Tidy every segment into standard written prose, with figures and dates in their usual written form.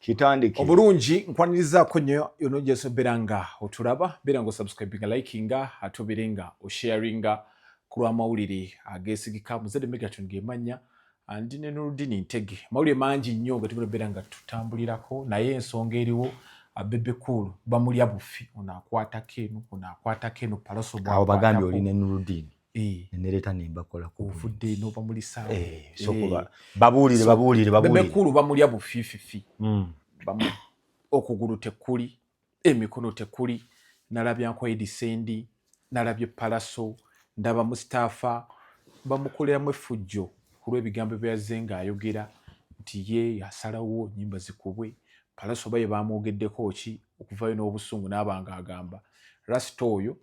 Kitandike. Obulungi, nkwanirizaako nnyo yonna gyesobeera nga otulaba. Beera nga osubscribinga, likinga, ate obeere nga osharinga ku lw'amawulire ageesigika. Muzadde Megaton gemanya, ndi ne Nurudini Ntege. Amawulire mangi nnyo nga tugenda beera nga tutambulirako, naye ensonga eriwo, Bebe Cool bamulya bufi. Ono akwatako eno, ono akwatako eno, Pallaso. Awo bagambye oli ne Nurudini. Eh. Nereeta nembakolako. Ovudde eno bamulisaawo. Eh, so babuulire, babuulire, babuulire. Bebe Cool bamulya bufififi. Okugulu tekuli, emikono tekuli. Nalabye Uncle Eddie Sendi, nalabye Pallaso, ndaba Mustafa, bamukoleramu effujjo ku lw'ebigambo byazze ng'ayogera nti ye yasalawo nyimba zikubwe. Pallaso oba ye bamwogeddeko ki okuvayo n'obusungu n'aba ng'agamba Rasita oyo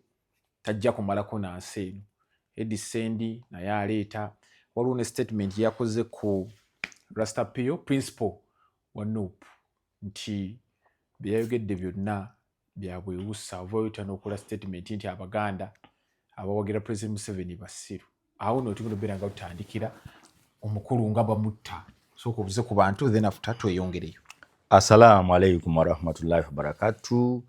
tajja kumalako nansi eno. Eddie Sendi naye aleeta, waliwo ne statement yakoze ku Rasta Pio, principal wa NUP, nti byeyayogedde byonna byabwewusa. Ovayo otya n'okola statement nti Abaganda abawagira President Museveni basiru? Awo no tugenda obeera nga tutandikira omukulu nga bamutta. Sooka obuze ku bantu, then after tweyongereyo. Assalaamu alaikum warahmatullahi wabarakatu.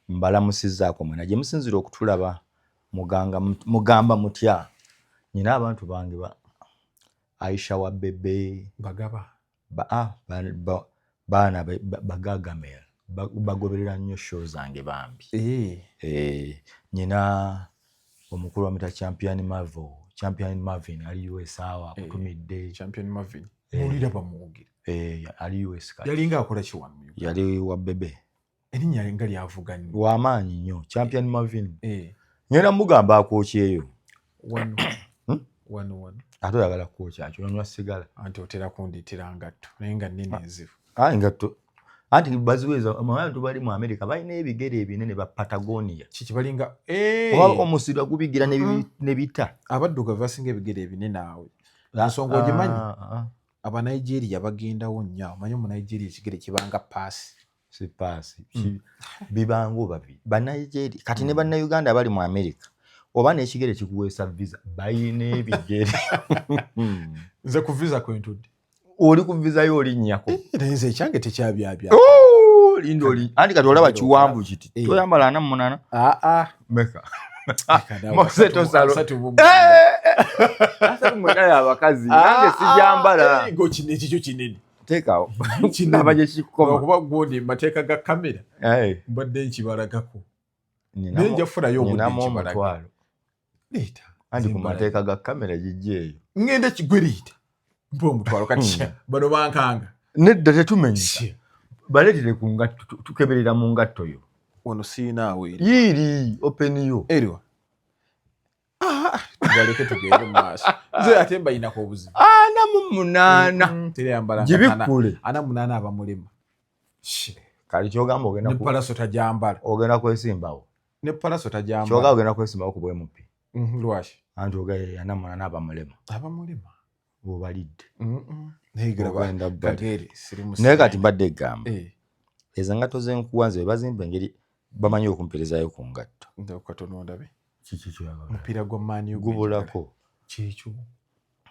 Mbalamusizaako mwena gye musinzira okutulaba. Muganga, mugamba mutya? Nyina abantu bange ba Aisha wa Bebe. Bagaba. Ba, ah, ba, ba, baana bagagamel bagoberera nnyo show zange bambi. Eh, nyina omukulu wamita Champion Marvel, Champion Marvin ali US awo akutumidde. Champion Marvin muwulira bamwogera. Eh, ali US kati. Yalinga akola ki wano mu Uganda? Yali wa Bebe. Erinnya nga lyavuga nnyo. Wamaanyi nnyo Champion Marvin. Eh. Ngenda mugamba akwokyeyo. Wano. Hmm? Wano wano. Ate oyagala kwokya ki? Onywa sigala? Anti otera kundeetera ngatto, naye nga nnene, enzibu. Ah, engatto anti baziweza. Abantu bali mu America balina ebigere ebinene, ba Patagonia. Kiki, balinga Oba omusira gubigira ne bita. Abaddugavu basinga ebigere ebinene awe. Ensonga ogimanyi? Ah, ah. Abanigeria bagendawo nnyo awo. Manyi Omunigeria ekigere kibanga paasi. Si paasi. Bibanga oba Banigeria kati ne Bannayuganda abali mu America, oba n'ekigere kikuweesa visa, balina ebigere. Nze ku visa kwentudde. Oli ku visa yo olinnyako. Naye nze ekyange tekyabyabya. Oh, linda oli anti kati olaba kiwanvu kiti. Eh. Toyambala 48? Aa. Meka? Mose tosalo. 39 y'abakazi, nange sijambala. Ekikyo kinene. Teekawo. Kinene. Aba gye kikoma. Okuba gundi mateeka ga kamera mbadde nkibalagako, naye nja kufunayo obudde Ninamu nkibalaga. omutwalo. Leeta. Anti ku Nze mbalaga. mateeka ga kamera gijja eyo. Ŋŋenda kigwe, leeta mpa omutwalo kati. Bano bankanga. Nedda, tetumenyeka. Baleetere ku ngatto, tukeberera mu ngatto yo. Wano siinaawo eri. Yiiri open yo. Eriwa? Tubaleke tugende mu maaso. Nze ate mbayinako obuzibu. 48. Tereyambala. Gibikkule. 48 abamulema. Kali kyogamba ogenda Ne Pallaso tajambala. Ogenda kwesimbawo. Ne Pallaso tajambala. Kyoga ogenda kwesimbawo ku bwemupi. Lwaki? Anti oga 48 abamulema. Abamulema. Obalidde. Naye giraba. Ogenda bbali. Kageere siri Naye kati mbadde egamba, Eh, ezo engatto zenkuwa nze bazimpa engeri bamanyi okumperezayo ku ngatto. Ndaba katono ndabe. Kiki kyoyagala? Mupiira gwa Man U. Gubulako. Kyekyo.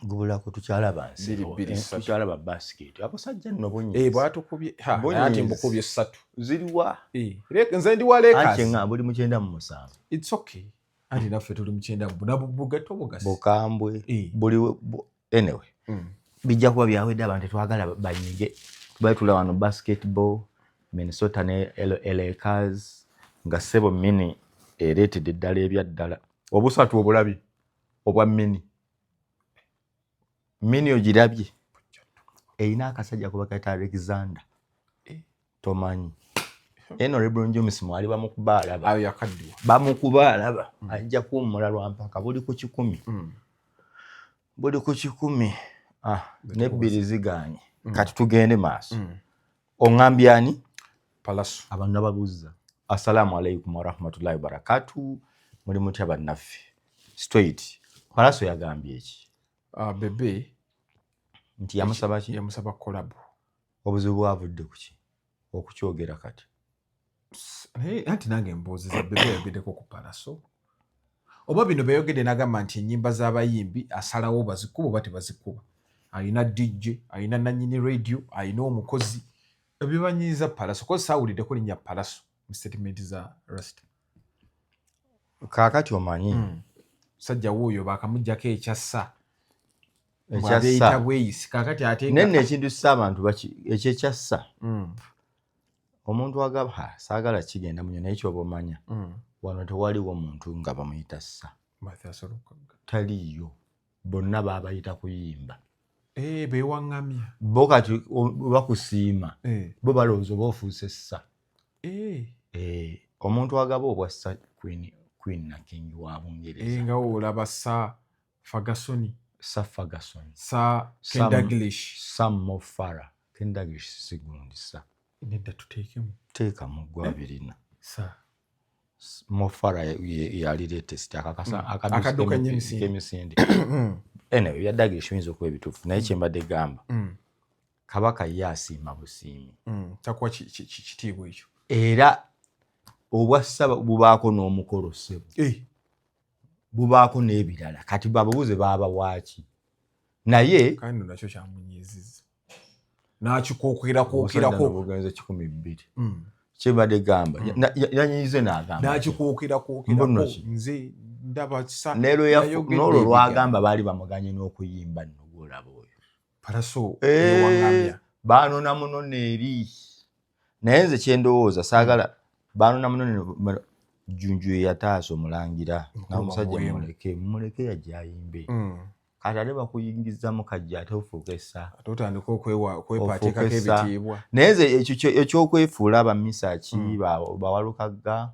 Gubulako, tukyalaba. Bbiri, bbiri, nsero. ssatu. Tukyalaba basket. Abasajja nno Eh, bunyiizi. bwatukubye. Ha, Bunyiizi. naye ate mbukubye ssatu. Ziriwa? Eh, nze ndi wa Anti Lakers. nga buli mu 97. It's okay. Anti naffe tuli mu 90 bunabugato bugasi. Bukambwe. Eh. Buli anyway. Bijja kuba byawedde, abantu tetwagala banyige. Tubale tula wano basketball, Minnesota ne Lakers, nga ssebo mini ereetedde ddala ebya ddala. Obusatu obulabye obwa mini. Mini ogirabye? Erina akasajja kuba kayita Alexander. Eh. Tomanyi? Eno LeBron James mwali bamukuba alaba. Ayo yakaddiwa. Bamukuba alaba. Ajja kuwummula lwa mpaka buli ku 100. Buli ku 100. Ah, nebbiri zigaanye. Kati tugende maaso. Oŋŋambye ani? Pallaso. Abantu nababuuza. Assalaamu alaikum warahmatullahi wabarakatu. Muli mutya bannaffe? Straight. Pallaso yagambye eki? Ah, Bebe. Nti yamusaba ki? Yamusaba collab. Obuzibu bwavudde ku ki? Okukyogera kati. Naye anti nange mbuuziza, Bebe yayogeddeko ku Pallaso? Oba bino beyogedde n'agamba nti ennyimba z'abayimbi asalawo bazikuba oba tebazikuba. Alina DJ, alina nannyini radio, alina omukozi. Ebibanyiiza Pallaso, ko saawuliddeko linnya Pallaso mu statement za Rasta. Kaakati omanyi, Sajja wuuyo bakamugjako ekyassa. Ekyassa. Bw'abeeyita bweyisi kaakati ate Nenne ekintu kisa abantu ekyo ekyassa. Omuntu agaba, ha, saagala kigenda munyo, naye kyoba omanya, wano tewaliwo muntu nga bamuyita ssa. Mathias Lukagga. Taliiyo, bonna baabayita kuyimba. Eh, beewaŋŋamya. Bo kati bakusiima, bo balowooza oba ofuuse ssa. Eh, omuntu agaba obwa ssa queen na king wa Bungereza. Nga olaba Sir Ferguson. Sir Ferguson. Sir Ken Dalglish. Sir Mo Farah. Ken Dalglish si gundi ssa. Nedda, tuteekemu. Teekamu gwa birina. Sir Mo Farah yali latest akakasa Akadduka ennyo emisinde. Emisinde. Anyway, bya Dalglish biyinza okuba ebituufu, naye kyembadde gamba, Kabaka ye asiima busiimi. Takuwa kitiibwa ekyo. Era obwa ssa bubaako n'omukolo, ssebo. Bubaako n'ebirala. Kati babubuze baaba waaki, naye Kandi no nakyo kyamunyiizizza n'akikookerakokerako. Bugenze 200. Kyembadde gamba, yanyiize n'agamba N'akikookerakokerako. Mbuno ki? Nze ndaba n'olwo yayogedde ebigambo. Lwagamba baali bamuganye n'okuyimba nno, gwolaba oyo. Pallaso Eh, ewaŋŋamya. Baanona munono eri, naye nze kyendowooza saagala baanona munono. Junju ye yataasa omulangira. Mukulu Namusajja bamuweemu. muleke, muleke yajja ayimbe. Kati ate bakuyingizamu kajja, ate ofuuka essa. Ate otandika okwepateekako Ofuuka essa. ebitiibwa. Naye nze ekyo ekyokwefuula abamisaki, bawalukagga,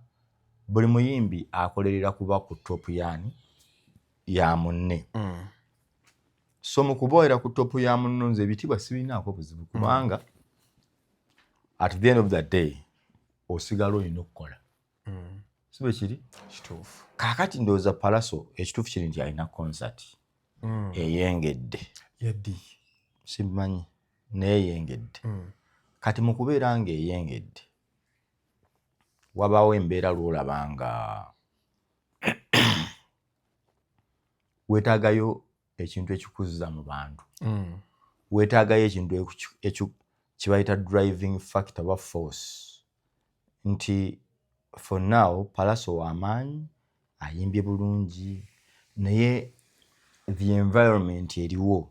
buli muyimbi akolerera kuba ku top yaani ya munne. So mu kuboera ku top ya munno, nze ebitiibwa sibirinaako buzibu, kubanga at the end of the day osigala olina okukola. Si bwe kiri? Kituufu. Kaakati ndowooza Pallaso ekituufu kiri nti alina concert eyengedde. Yaddi? Simanyi, naye eyengedde. Kati mu kubeera ng'eyengedde, wabaawo embeera lw'olaba nga weetaagayo ekintu ekikuzza mu bantu, weetaagayo ekintu kibayita driving factor oba force, nti for now Pallaso w'amaanyi, ayimbye bulungi, naye the environment eriwo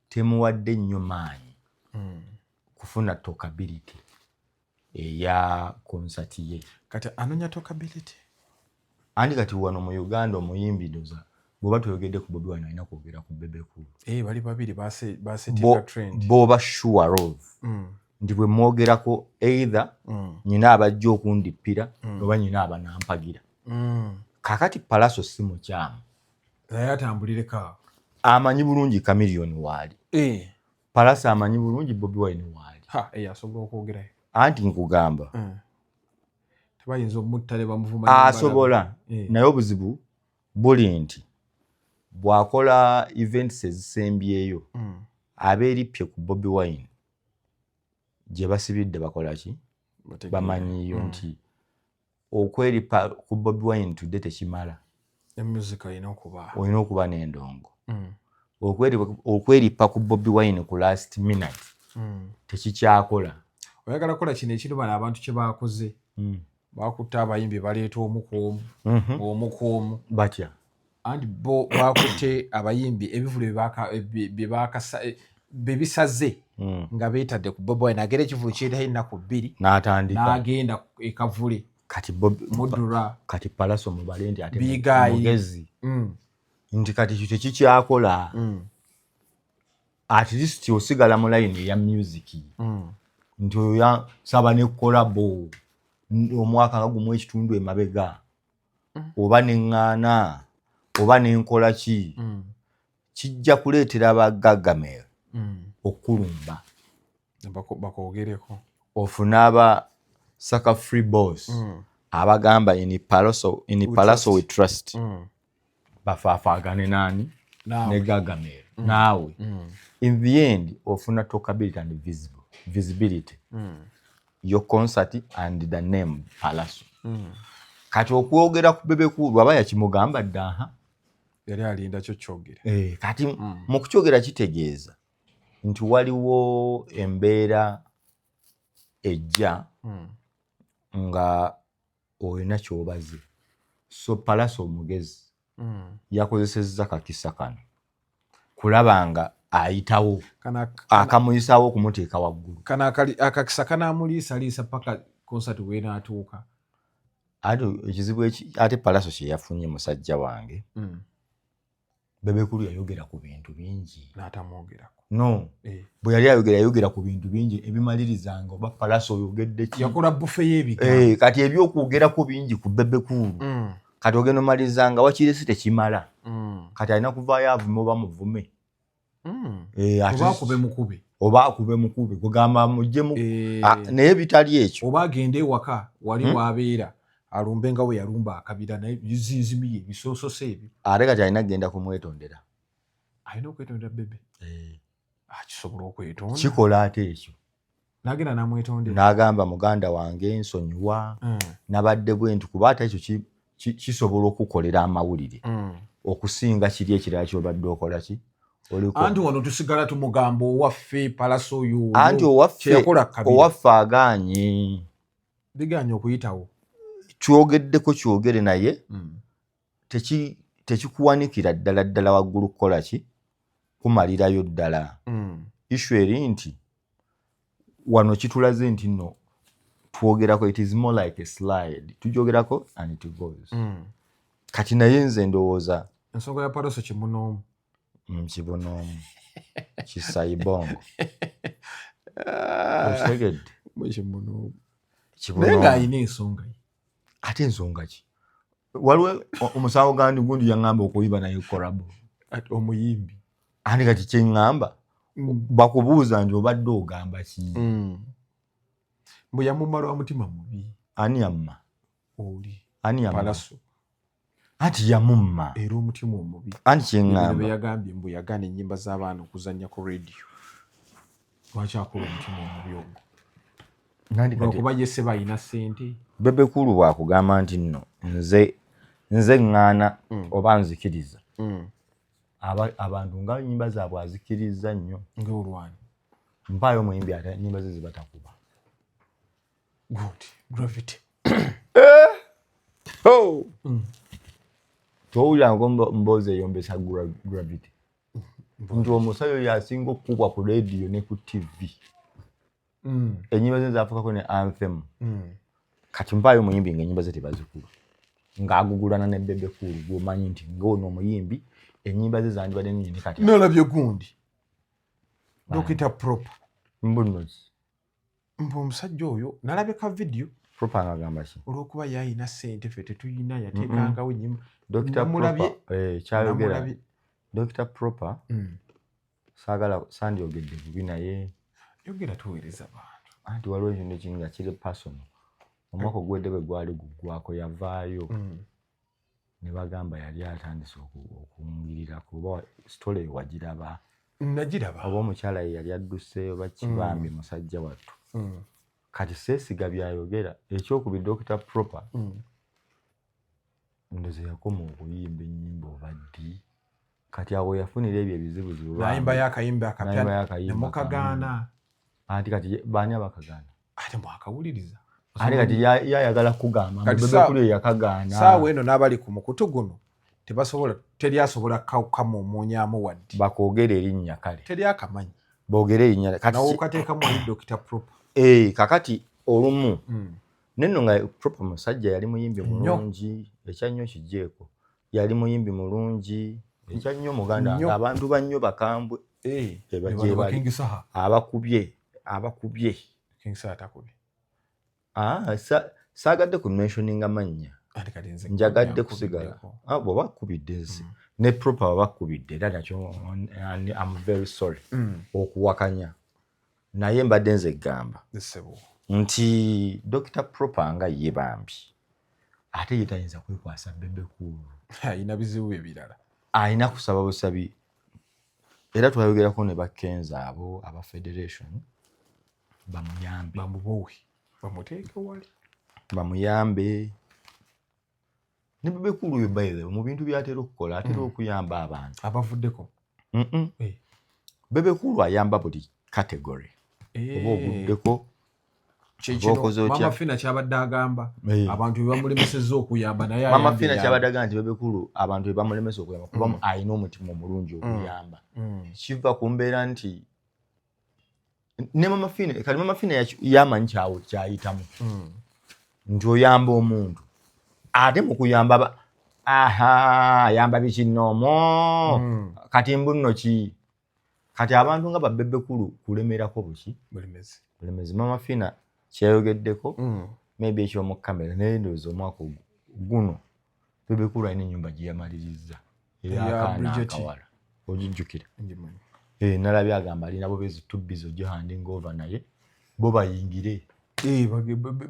temuwadde nnyo maanyi kufuna talkability eya concert ye. Kati anoonya talkability. Anti kati wano mu Uganda omuyimbi, ndoza bw'oba toyogedde ku Bobi Wine, alina kwogera ku Bebe Cool. Eh, bali babiri basetinga trend. Bw'oba sure of nti bwe mwogerako, either nyina abajja okundippira oba nyina abanampagira. Kaakati Pallaso si mukyamu. Naye atambulireko awo. Amanyi bulungi Chameleone waali. Pallaso amanyi bulungi Bobi Wine waali. Ha, eh, asobola okwogerayo. Anti nkugamba. Tebayinza omutta ne bamuvuma. Asobola. Naye obuzibu buli nti bw'akola events ezisembyeyo, abeerippye ku Bobi Wine gye basibidde bakola ki? Bategeera. Bamanyiyo nti okweripa ku Bobi Wine tudde tekimala. Ne music alina okuba. Olina okuba n'endongo. Okweripa ku Bobi Wine ku last minute tekikyakola. Oyagala kukola kino ekintu bano abantu kye bakoze. Bakutte abayimbi, baleeta omu ku omu, omu ku omu. Batya? Anti bo bakutte abayimbi, ebivulu bye bisaze nga beetadde ku Bobi Wine, agera ekivulu kirinayo ennaku 2 N'atandika. N'agenda e Kavule. Kati Mudura. Kati Pallaso mubale nti ate Bigaayi. mugezi, nti kati ekyo tekikyakola. At least osigala mu line eya music, nti oyo saba ne collabo omwaka nga gumu ekitundu emabega, oba neŋŋaana oba nenkola ki, kijja kuleetera abagagamel okulumba. Bakwogereko. Ofune aba saka free boss abagamba in Pallaso, in We Pallaso we trust. trust. Bafaafaagane naani? Naawe. Ne Gagamel naawe. In the end ofuna talkability and visibility, your concert and the name Pallaso. Kati okwogera ku Bebe Cool aba yakimugamba dda, aha. Yali alinda kyo kyogera. Eh, kati mu kukyogera kitegeeza nti waliwo embeera. Ejja nga olina kyobaze. So Pallaso omugezi yakozesezza kakisa kano kulaba nga ayitawo, akamuyisawo okumuteeka waggulu. Kano akakisa kanamuliisaliisa paka concert wenaatuuka. Ate ekizibu ate Pallaso kye yafunye, musajja wange, Bebe Cool yayogera ku bintu bingi. N'atamwogerako. No. Eh. Bwe yali ayogera, yayogera ku bintu bingi ebimalirizanga oba Pallaso oyogedde ki. Yakola buffet y'ebigambo. Eh, kati ebyokwogerako bingi ku Bebe Cool, kati ogenda omalirizanga wakiresi tekimala. Kati alina kuvaayo avume oba muvume. Eh, oba akube mukube. Oba akube mukube, kugamba mujjemu. Eh. Ah, naye bitali ekyo. Oba agende ewaka wali wabeera alumbe nga we yalumba akabira, naye bizinzimiye ebisonsose ebyo. Ate kati alina kugenda kumwetondera. Alina okwetondera Bebe? Eh. Akisobola okwetonda? Kikola ate ekyo. Nagenda namwetondera. N'agamba, "Muganda wange, nsonyiwa, nabadde bwe nti," kuba ate ekyo kisobola okukolera amawulire okusinga kiri ekirala kyobadde okola ki oliko. Anti wano tusigala tumugamba owaffe Pallaso oyo. Anti owaffe kyeyakola kabira. Owaffe agaanye. Biganye okuyitawo. Kyogeddeko kyogere, naye tekikuwanikira ddala ddala waggulu kukola ki, kumalirayo ddala. Issue eri nti wano kitulaze nti nno twogerako, it is more like a slide, tujogerako and it goes. Kati naye nze ndowooza Ensonga ya Pallaso kimunoomu. Kibunoomu kisaibongo, okitegedde? Kimunoomu, naye Kibunoomu. Ng'alina ensonga ye. Ate ensonga ki? Waliwo omusango gandi gundi yaŋŋamba okuyiba naye collabo. Ati omuyimbi. Andi kati kyeŋŋamba, bakubuuza nti obadde ogamba ki? Mbu yamumma lwa mutima mubi. Ani yamma? Oli. Ani yamma? Pallaso. Anti yamumma. Era omutima omubi. Anti Ebyo kyeŋŋamba. Bye yagambye mbu yagaana ennyimba z'abaana okuzannya ku rediyo. Lwaki akola omutima omubi ogwo? Nandi kati Lwakuba ye se balina ssente. Bebe Cool bwakugamba nti nno nze ŋŋaana oba nzikiriza, abantu nga nyimba zaabwe azikiriza nnyo. Ngaolwani? Mpaayo omuyimbi ate nyimba ze zibatakuba. Good Gravity. Oh! Towuliranga mboozi eyombesa Gravity nti omusajja oyo asinga okukubwa ku rediyo ne ku TV, enyimba ze zafukako ne anthem. Kati mpaayo omuyimbi nga enyimba ze tebazikuba, ng'agugulana ne Bebe Cool, gwomanyi nti ngaono omuyimbi enyimba ze zandibadde nnyini kati. Nolabye gundi, Dokita Proper. Mbunoki? Mbu omusajja oyo nalabye ka vidiyo. Proper ng'agamba ki? Olwokuba ye ayina ssente, ffe tetuyina, yateekangawo ennyimba. Dr. Namulabye. Proper, eh, kyayogera. Namulabye. Dr. Proper, saagala sandyogedde bubi, naye Yogera, tuweereza bantu. Anti waliwo ekintu ekingi nga kiri personal. Omwaka oguwedde bwe gwali guggwako, yavaayo ne bagamba yali atandise okuwungirirako, oba story eyo wagiraba? Nagiraba. Oba omukyala ye yali adduse oba kibambi, musajja wattu. Kati seesiga byayogera. Ekyokubiri, Dr. Proper ndoze yakoma okuyimba ennyimba oba ddi, kati awo yafunira ebyo ebizibuzibu. Nayimbayo akayimba akapya. Nayimbayo akayimba. Nemukagaana. Anti kati baani abakagaana? Ate mwakawuliriza. Ate kati yayagala kugamba Kati Bebe Cool yakagaana. Saawa eno n'abali ku mukutu guno tebasobola, teri asobola kamumunyamu wadde. Bakwogera erinnya kale. Teri akamanyi. Boogere erinnya kati. Nawe okateekamu wali Dr. Proper. Eh, kakati olumu nenno nga Proper musajja yali muyimbi Nnyo. mulungi, ekyannyo kijeeko, yali muyimbi mulungi ekyannyo, muganda Nnyo. wange, abantu bannyo bakambwe. Eh, Eba ne gye bano ba bali. King Saha. Abakubye abakubye. King Saha takubye. Ah, saagadde ku mentioninga mannya. Ate kati nze Njagadde nkubiddeko. kusigala. Ah, bw'oba akubidde nsi ne Proper baba akubidde era nakyo I'm very sorry okuwakanya, naye mbadde nze gamba Ssebo. nti Dr. Proper nga ye bambi ate ye tayinza kwekwasa Bebe Cool. Ayina bizibu ebirala. Alina kusaba busabi, era twayogerako ne bakenza abo aba federation bamuyambe. Bamubowe bamuteeke wali. Bamuyambe ne Bebe Cool oyo. By the way, mu bintu byatera okukola, atera okuyamba abantu. Abavuddeko. Eh. Bebe Cool ayamba buli category, oba oguddeko. Okoze otya? Mama Fina kyabadde agamba abantu bebamulemesezza okuyamba, naye Mama ayambye Fina yamba. Kyabadde agamba nti Bebe Cool abantu bebamulemesa okuyamba kuba alina omutima omulungi okuyamba. Kiva ku mbeera nti ne Mama Fina, kati Mama Fina yamanyi kyawo kyayitamu nti oyamba omuntu, ate mu kuyamba aha, ayamba bikinoomo. Kati mbu nno ki, kati abantu nga ba Bebe Cool kulemerako buki? Bulemezi. Bulemezi. Mama Fina kyeyayogeddeko maybe ekyomu kamera, naye ndowooza omwaka guno Bebe Cool alina ennyumba gye yamaliriza ey'akaana Bridget. akawala, ogijjukira? Ngimanyi. Eh, nalabye agamba alina bo bezi tubbizi ogihanding over, naye bo bayingire. Eh,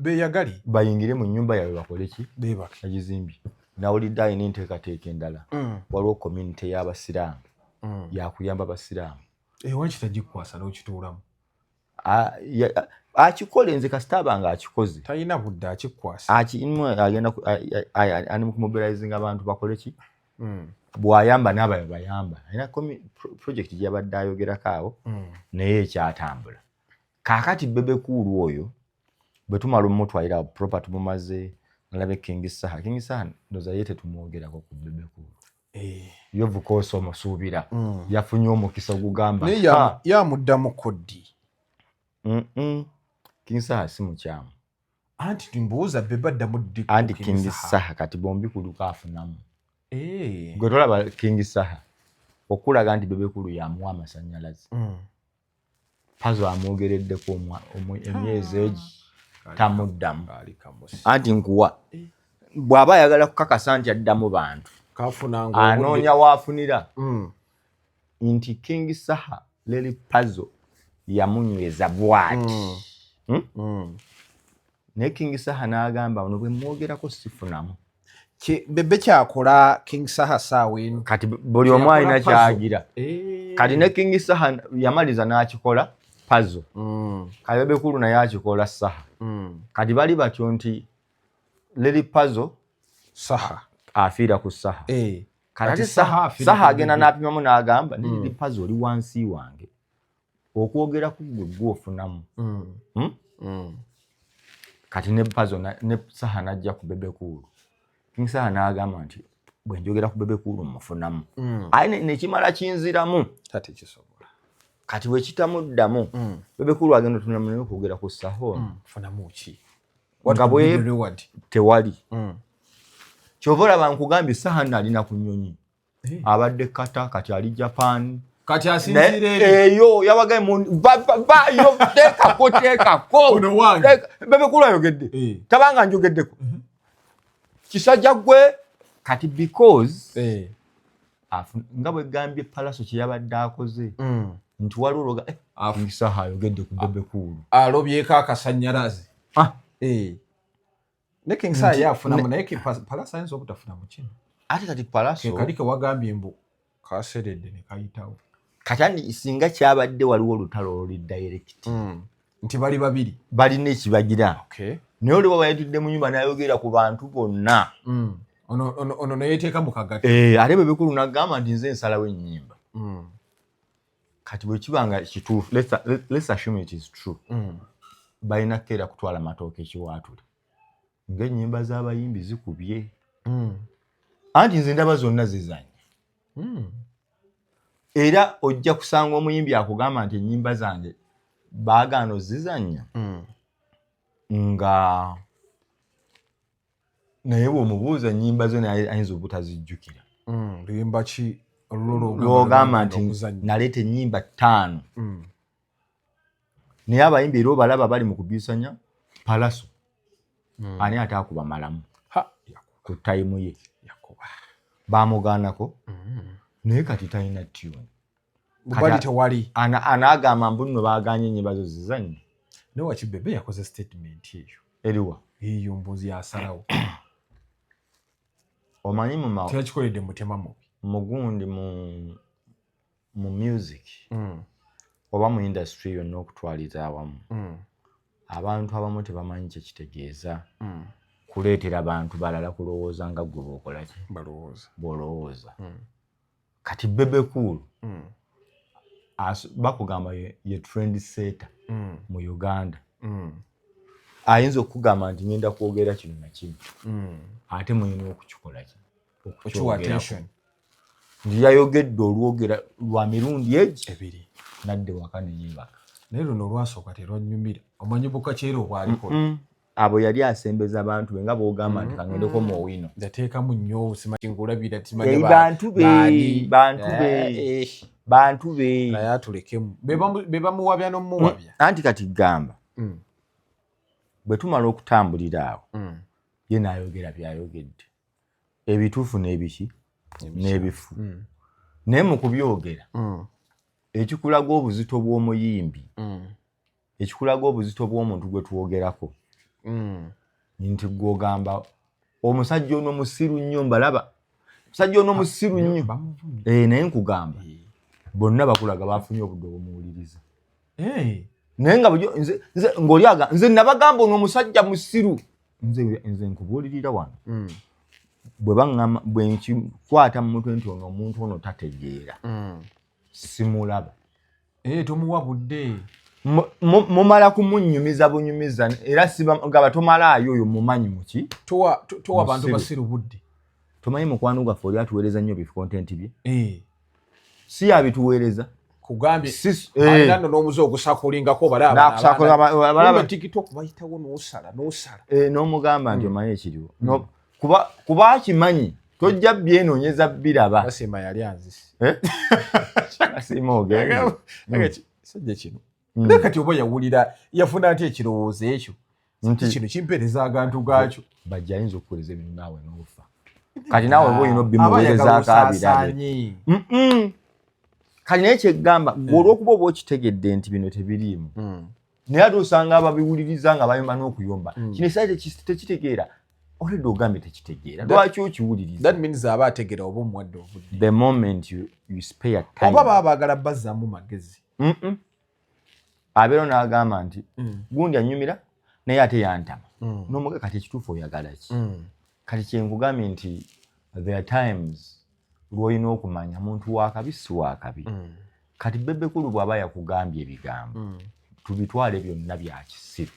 beyagali. Bayingire mu nnyumba yaabwe bakole ki? Beebake. Agizimbye. Nawulidde alina enteekateeka endala. Waliwo community y'abasiraamu yakuyamba abasiraamu. Eh, waki tagikwasa n'okituulamu? Akikole, nze kasita aba nga akikoze. Talina budde, akikwasa. Agenda ali mu kumobilizinga abantu bakole ki? Bw'ayamba n'abayo bayamba. Alina project gy'abadde ayogerako awo, naye ekyatambula. Kaakati Bebe Cool oyo bwe tumala omutwalira proper, tumumaze, nalabe King Saha. King Saha ndowooza ye tetumwogerako ku Bebe Cool. Ye of course omusuubira yafunye omukisa ogugamba Naye yamuddamu koddi. King Saha si mukyamu. Anti mbuuza, Bebe addamu ddi ku Anti King King Saha? Saha kati bombi kuluka afunamu. Eh. Gwe tolaba King Saha okulaga nti Bebe Cool yamuwa amasanyalaze? Pazo amwogereddeko emyezi egi tamuddamu. Kaali kamusi. Anti nkuwa, bw'aba ayagala kukakasa nti addamu bantu, Kafunanga anoonya waafunira nti King Saha Leri Pazo yamunyweza bwati. Naye King Saha n'agamba, ono bwe mwogerako sifunamu. Bebe kyakola King Saha saawa eno. Kati buli omu alina Kyeyakola Pazo. kyagira. Eh. Kati ne King Saha yamaliza n'akikola Pazo. Kati Bebe Cool naye akikola Saha. Kati bali batyo nti Leri Pazo Saha afiira ku Saha. Eh. Kati Kati ate Saha Saha afiira Saha ku agenda Bebe. n'apimamu n'agamba ne Leri Pazo oli wansi wange, okwogera ku gwe gwofunamu. Kati ne Pazo ne Saha n'ajja ku Bebe Cool, King Saha n'agamba nti bwe njogera ku Bebe Cool mufunamu. Aye nekimala kinziramu. Tatekisobola. Kati bwe kitamuddamu, Bebe Cool agenda otunamu, naye okwogera ku Saha ono Funamu ki? nga bwe Reward. Tewali. Kyova olaba nkugambye, Saha nno alina ku nnyonyi. Eh. Abadde kata kati ali Japan. Kati Naye asinziira eri. Eyo yabagaye vayo, teekako teekako. Ono wange. Bebe Cool ayogedde. Eh. Tabanga njogeddeko kisajja gwe kati because Eh. nga bwe gambye Palaso kye yabadde akoze nti waliwo olwoga King Saha ayogedde ku Bebe Cool. Alobyeko akasanyalaze. Ah. Eh. Ne King Saha ye afunamu, naye Palaso ayinza obutafunamu kino. Ate kati Palaso Ke kali ke wagambye mbu kaseredde ne kayitawo. Kati andi singa kyabadde waliwo olutalo oluli direct. Nti bali babiri. Balina ekibagira. Okay. Naye oli waba yatudde mu nyumba n'ayogera ku bantu bonna. Ono neyeteeka mu kagati. Eh, ate Bebe Cool n'agamba nti nze nsalawo ennyimba. Kati bwe kiba nga kituufu, let's assume it is true, balina keera kutwala matooke ekiwaatule ng'ennyimba z'abayimbi zikubye. Anti nze ndaba zonna zizanya. Era ojja kusanga omuyimbi akugamba nti ennyimba zange baagaana ozizannya, nga naye bw'omubuuza ennyimba zo naye ayinza obutazijjukira. Luyimba ki olulwo? Lwogamba nti Okuzannya. naleeta ennyimba 5, naye abayimbi era obalaba bali mu kubyusanya Palaso. Ani ate akuba malamu Ha, ku time ye? Yakuba. Bamugaanako, naye kati talina tune. Bali tewali. Anaagamba mbu nno baagaanye ennyimba zo zizanye. Naye waki Bebe yakoze statement eyo? Eriwa? Eyo mbuzi yasalawo. Omanyi Teyakikoledde mutima mubi. Mugundi mu music oba mu industry yonna okutwaliza awamu, abantu abamu tebamanyi kyekitegeeza kuleetera bantu balala kulowooza nga gwe bwokolaki. Balowooza. Bw'olowooza. Kati Bebe Cool bakugamba ye trend setter mu Uganda. Ayinza okukugamba nti ngenda kwogera kino nakino, ate mulina okukikola ki? Okiwa Okukyogerako. attention. Nti yayogedde olwogera lwa mirundi egi Ebiri. Nadde waka neyeebaka. Naye luno olwasooka terwanyumira, omanyi bukakyera obwalikola. Abo yali asembeza abantu be nga bwogamba nti kangendeko mu Owino. Yateekamu nnyo, simanyi ngulabira. Eh, bantu be, bantu be, bantu be. Naye atulekemu, be bamuwabya n'omuwabya. Anti kati gamba, bwe tumala okutambulira awo, ye n'ayogera byayogedde ebituufu n'ebiki n'ebifu, naye mu kubyogera, ekikulaga obuzito bw'omuyimbi, ekikulaga obuzito bw'omuntu gwe twogerako, nti gwogamba omusajja ono musiru nnyo, mbalaba omusajja ono musiru nnyo. Bamuvumye. Eh, naye nkugamba, bonna bakulaga bafunye obudde obumuwuliriza. Naye nga bujo nze ng'oli aga nze nabagamba ono omusajja musiru, nze nkubuulirira wano, bwe baŋŋamba, bwe nkikwata mu mutwe nti ono omuntu ono tategeera, simulaba. Eh, tomuwa budde. Mumala kumunyumiza bunyumiza, era sigamba tomalaayo oyo mumanyi muki. Towa bantu Musiru. basiru budde. Tomanyi mukwano gwaffe oli atuweereza nnyo bi content bye? Eh, Si yabituweereza. Kugambye Si alina nno n'omuze ogusakulingako. N'akusakula Balaba TikTok bayitawo n'osala n'osala. Eh, n'omugamba nti omanyi ekiriwo. Kuba akimanyi tojja byenoonyeza biraba. Basiima yali anzise. Eh? Basiima ogende. Kisajja kino. Naye kati oba yawulira yafuna nti ekirowoozo ekyo Nti kino kimpeereza agantu gaakyo. Bajja ayinza okukuweereza ebintu naawe n'ofa. Kati naawe oba olina obimuweerezaako abirabe. Kati naye kyegamba gwe, olw'okuba oba okitegedde nti bino tebiriimu, naye ate osanga ababiwuliriza nga bayomba n'okuyomba, kino ekisaja tekitegeera. Olwedde ogambye tekitegeera, lwaki okiwuliriza? That means aba ategeera oba omuwadde obudde. The moment you spare time. Oba baba baagala bazzaamu magezi. Abeera n'agamba nti gundi anyumira naye ate yantama, n'omuga kati ekituufu oyagala ki? Kati kyenkugambye nti there are times lw'olina okumanya muntu wakabi si wakabi. Kati Bebe Cool bw'aba yakugambye ebigambo, tubitwale byonna bya kisiru,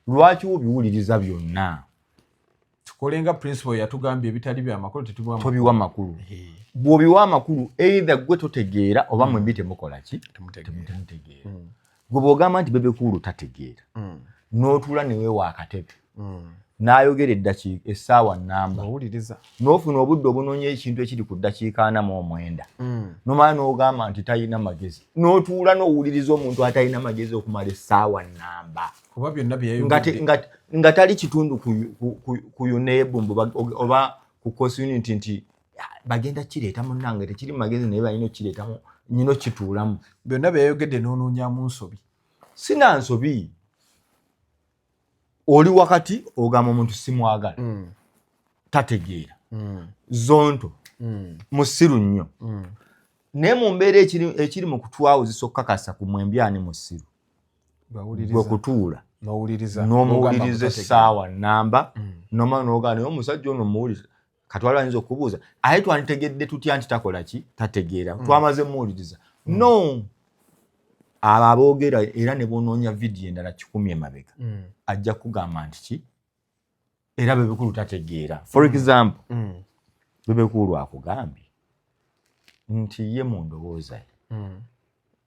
lwaki obiwuliriza byonna? Tukole nga principal yatugambye, ebitali byamakulu tetubiwa. Tobiwa makulu. Bw'obiwa amakulu, either gwe totegeera oba mwembi temukola ki? Temutegeera. Temutegeera. Gwe bw'ogamba nti Bebe Cool tategeera, n'otuula neweewa akatebe n'ayogera eddakiika essaawa namba, owuliriza, n'ofuna obudde obunoonya ekintu ekiri ku ddakiika 49, nomala n'ogamba nti talina magezi, n'otuula n'owuliriza omuntu atalina magezi okumala essaawa namba, kuba byonna nga, byeyayogedde nga tali kitundu ku UNEB mbu oba ku course unit nti "Ah, bagenda kireeta munnange tekiri mu magezi, naye balina okkireetamu, nyina okituulamu." Byonna byeyayogedde n'onoonyamu nsobi. Sina nsobi. Oli wakati ogamba omuntu simwagala, tategeera, zonto, musiru nnyo, naye mu mbeera ekiri mu kutwawuzisa okukakasa ku mwembi ani musiru, gwe kutuula n'owuliriza n'omuwuliriza essaawa namba, nomala n'ogamba naye omusajja ono muwuliriza. Katwala ayinza okubuuza, aye twanditegedde tutya nti takola ki? Tategeera. Twamaze muwuliriza. No abo aboogera, era ne bonoonya vidiyo endala 100 emabega, ajja kugamba nti ki era Bebe Cool tategeera. For example, Bebe Cool akugambye nti ye mu ndowooza ye,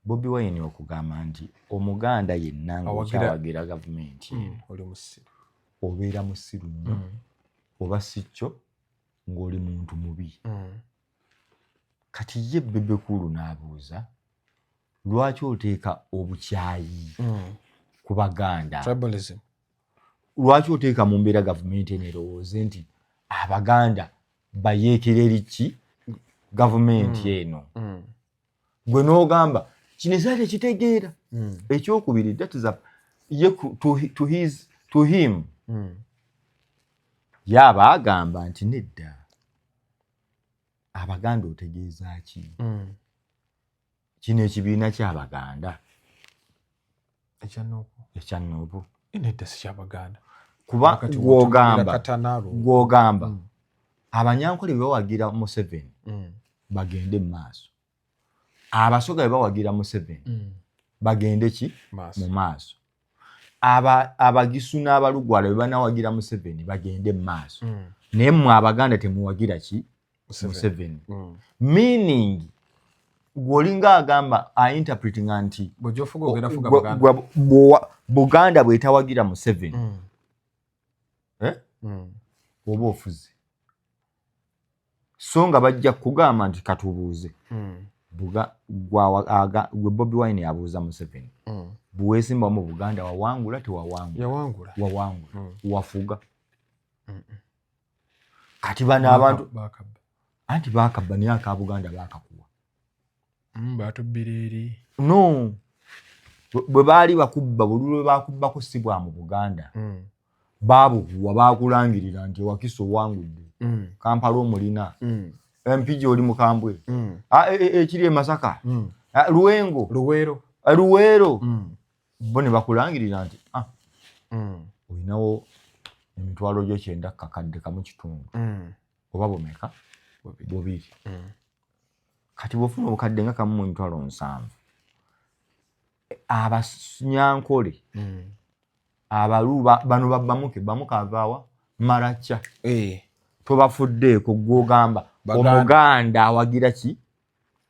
Bobi Wine okugamba nti Omuganda yenna ngaokyawagira gavumenti eno, oli musiru, obeera musiru nnyo, oba si kyo ng'oli muntu mubi. Kati ye Bebe Cool n'abuuza, lwaki oteeka obukyayi ku Baganda? Tribalism. Lwaki oteeka mu mbeera gavumenti eno erowooze nti Abaganda bayeekera eri ki gavumenti eno? Gwe n'ogamba kino esaala tekitegeera. Ekyokubiri, that is a, ye to him, yaaba agamba nti nedda, Abaganda otegeeza ki? Kino ekibiina ky'Abaganda? Ekya NUP. Ekya NUP. Nedda, si kyabaganda. Kuba Wakati gwogamba wotunuulira Katanalo. Gwogamba Abanyankole bwe bawagira Museveni, bagende mu maaso. Abasoga bwe bawagira Museveni, bagende ki? Maaso. Mu maaso. Abagisu n'abalugwala bwe banawagira Museveni bagende mu maaso, naye mmwe Abaganda temuwagira ki? Museveni. Meaning gweolinga agamba ainterpretinga nti Buganda bwetawagira Museveni, oba ofuze. So nga bajja kugamba nti katubuuze, gwe Bobi Wine abuuza Museveni, bweweesimbawo mu Buganda wawangula tewawangula? Wawangula. Wafuga. Kati bano abantu anti bakabba, naye aka Buganda bakakuwa. Batubbira eri. No, bwe baali bakubba, bululu bwe bakubbako si bwa mu Buganda, babukuwa, bakulangirira nti Wakiso owangudde, Kampala omulina, Mpigi oli mukambwe, ekiri e Masaka, Luwengo, Luweero, Luweero, bo ne bakulangirira nti olinawo emitwalo gyo 90 1.5 oba bumeka, 2. Kati bw'ofuna obukadde nga 1 mu 70,000, Abanyankole, Abalu bano babbamuke bamuke avaawa Maracha, tobafuddeeko. Gwogamba Omuganda awagira ki?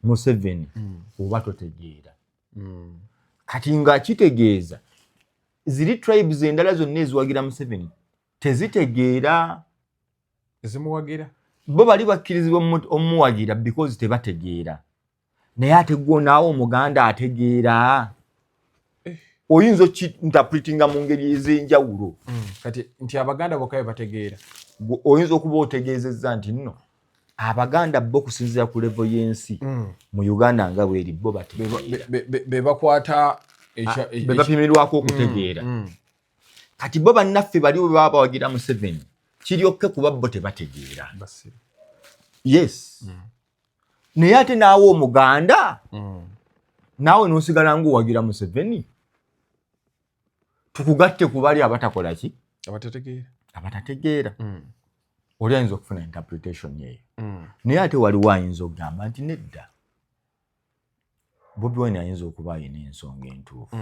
Museveni. Oba totegeera. Kati nga kitegeeza ziri tribes endala zonna eziwagira Museveni tezitegeera. Ezimuwagira. Bo bali bakkirizibwa omuwagira because tebategeera, naye ate gwo naawe Omuganda ategeera oyinza okiinterpretinga mu ngeri ez'enjawulo. Kati nti Abaganda bokka be bategeera. Oyinza okuba otegeezezza nti nno Abaganda bo okusinziira ku level y'ensi mu Uganda nga bweri, bo bategeera. Be bakwata. Be bapimirwako okutegeera. Kati bo bannaffe bali bwe baba bawagira Museveni kiryokke kuba bo tebategeera. Yes, naye ate naawe Omuganda, naawe n'osigala ng'owagira Museveni, tukugatte ku bali abatakola ki? Abatategeera. Abatategeera. Oli ayinza okufuna interpretation eyo, naye ate waliwo ayinza okugamba nti nedda, Bobi Wine ayinza okuba ayina ensonga entuufu.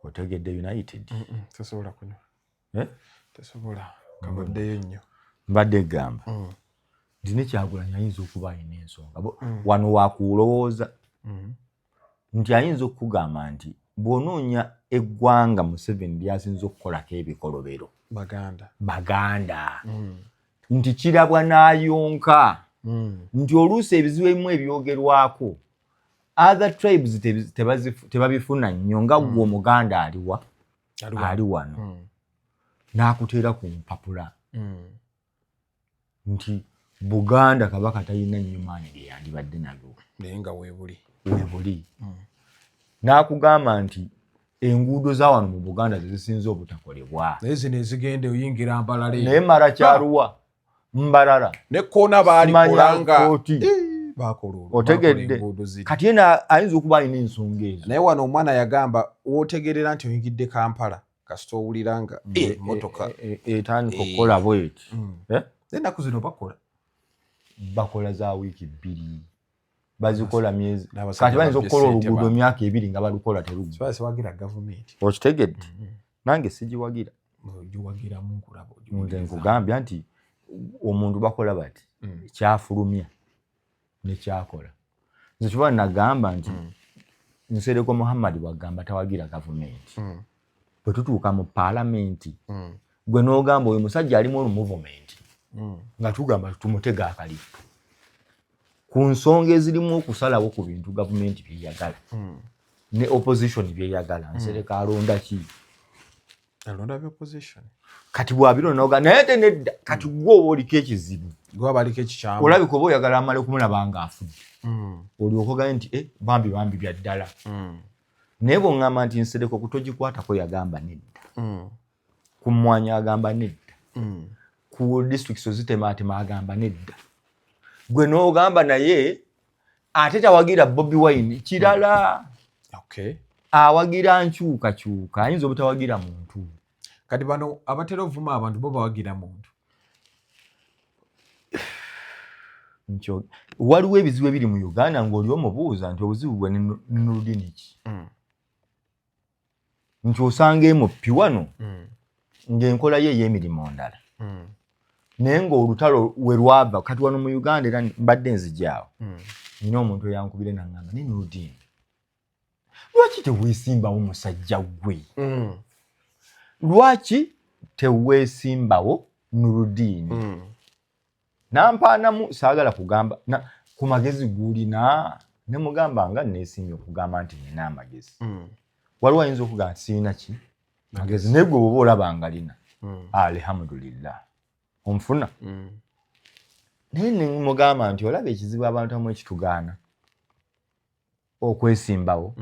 Otegedde United? Tosobola kunywa. Eh? Tosobola, kabaddeyo nnyo. Mbadde egamba nti ne Kyagulanyi ayinza okuba ayina ensonga. Wano wakulowooza nti ayinza okukugamba nti bw'onoonya eggwanga Museveni lyasinza okukolako ebikolobero, Baganda. Baganda. Nti kirabwa n'ayonka nti oluusi ebizibu ebimu ebyogerwako other tribes tebabifuna nnyo nga ggwe Omuganda aliwa ali wano. N'akuteera ku mpapula nti Buganda Kabaka talina nnyo maanyi ge yandibadde nago. Naye nga weebuli. Weebuli. N'akugamba nti enguudo za wano mu Buganda zezisinze obutakolebwa. Naye zino ezigenda oyingira Mbalala. Naye mara kyaruwa Mbarara. Ne koona baalikolanga. Bakola otegedde? Kati yena ayinza okuba alina ensonga ezo. Naye wano omwana yagamba wootegerera nti oyingidde Kampala kasita owulira nga emotoka etandika okukola bweti. Ennaku zino bakola. Bakola za wiiki 2, bazikola myezi. Kati bayinza okukola oluguudo emyaka 2 nga balukola terugwa. Siwagira gavumenti. Okitegedde? Nange sigiwagira. Nze nkugambya nti omuntu bakola bati, kyafulumya nekyakola. Nze kiba nagamba nti Nsereko Muhammad bwagamba tawagira gavumenti, bwe tutuuka mu paalamenti, gwe n'ogamba oyo musajja alimu olumuvumenti, nga tugamba tumutega akalifu ku nsonga ezirimu okusalawo ku bintu gavumenti byeyagala ne opposition byeyagala, Nsereko alonda ki? Alonda bya opposition. Kati bwabiro noga naye te nedda. Kati gwe oba oliko ekizibu. Gwe abaliko ekikyamu. Olabika oba oyagala amale kumulaba nga afudde, olyoka ogaye nti eh, bambi bambi bya ddala. Naye bw'oŋŋamba nti Nsereko kutogikwatako yagamba nedda, ku mmwanyi agamba nedda, ku districts ozitemaatema agamba nedda, gwe n'ogamba naye ate tawagira Bobi Wine kirala. Awagira nkyukakyuka, ayinza obutawagira muntu. Kati bano abatera ovuma abantu bo bawagira muntu? Waliwo ebizibu ebiri mu Uganda ng'oli omubuuza nti obuzibu bwe noludini ki? Nti osanga emupi wano ng'enkola ye ey'emirimu ndala, naye ng'olutalo we lwava kati wano mu Uganda, era mbadde nzijaawo, nina omuntu eyankubire naŋŋamba, "Naye Nurudini, lwaki teweesimbawo musajja gwe? Lwaki teweesimbawo, Nurudini?" Nampaanamu, saagala kugamba ku magezi gulina. Ne mugamba nga neesiimye okugamba nti nina amagezi. Waliwo ayinza okugamba nti sirina ki magezi, naye gwe bwoba olaba nga lina, alhamdulillah, onfuna. Naye nemugamba nti olaba ekizibu abantu amu ekitugaana okwesimbawo,